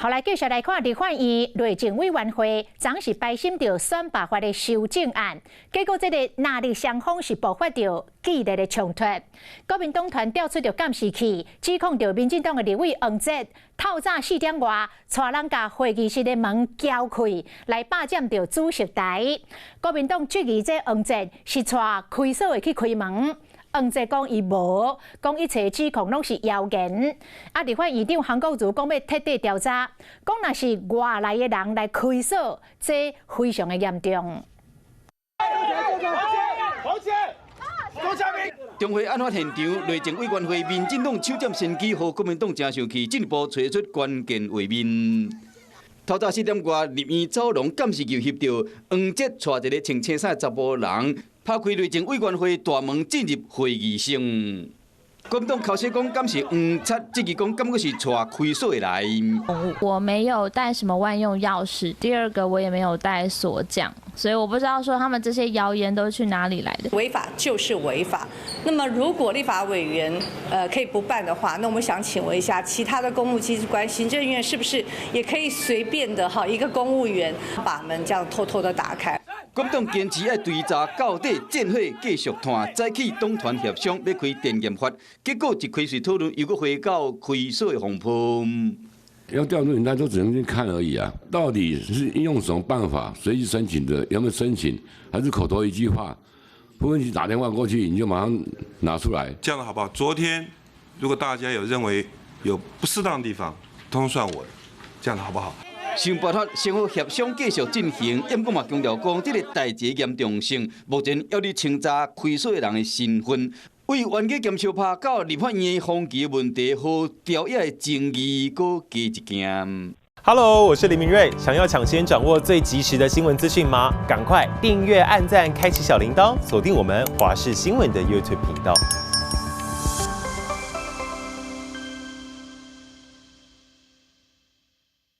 好，來繼續來看立法院內政委員會，昨是排審著選罷法的修正案，結果這个藍綠雙方是爆發著激烈的衝突。國民黨團調出著監視器，指控著民進黨的立委黃捷透早4點外，帶人共會議室的門撬開，來霸佔著主席台。國民黨質疑這黃捷是帶開鎖的去開門。黃捷講伊無，講一切指控攏是謠言。啊，立法院長韓國瑜講欲徹底調查，講若是外來的人來開鎖，這非常的嚴重。黃捷，黃捷，中會案發現場，內政委員會民進黨搶佔先機，予國民黨誠生氣，進一步揣出關鍵畫面。透早4點外，立院走廊監視器翕著黃捷帶一个穿青衫的查埔人，拍開內政委員會大門進入會議室。國民黨口說講敢是黃捷，質疑講敢閣是帶開鎖的來。我沒有帶什麼萬用鑰匙，第二個我也沒有帶鎖匠，所以我不知道說他們這些謠言都去哪裡來的。違法就是違法。那麼如果立法委員可以不辦的話，那我們想請問一下，其他的公務機關、行政院是不是也可以隨便的哈一個公務員把門這樣偷偷的打開？國民黨堅持愛追查到底，戰火繼續湠。早起黨團協商欲開電檢法，結果一開始討論又閣回到開鎖的風波。要調錄影帶都只能去看而已啊！到底是用什麼辦法隨機申請的？有沒有申請？還是口頭一句話？不問題打電話過去，你就馬上拿出來。這樣好不好？昨天如果大家有認為有不適當的地方，通通算我的，這樣好不好？想辦法先好協商繼續進行，毋過嘛強調講，這个代誌嚴重性，目前猶佇清查開鎖的人的身份，為冤家兼相拍到立法院風紀的問題和朝野的爭議，閣加一件。 Hello，我是林明睿，想要搶先掌握最及時的新聞資訊嗎？趕快訂閱、按讚、開啟小鈴鐺，鎖定我們華視新聞的 YouTube 頻道。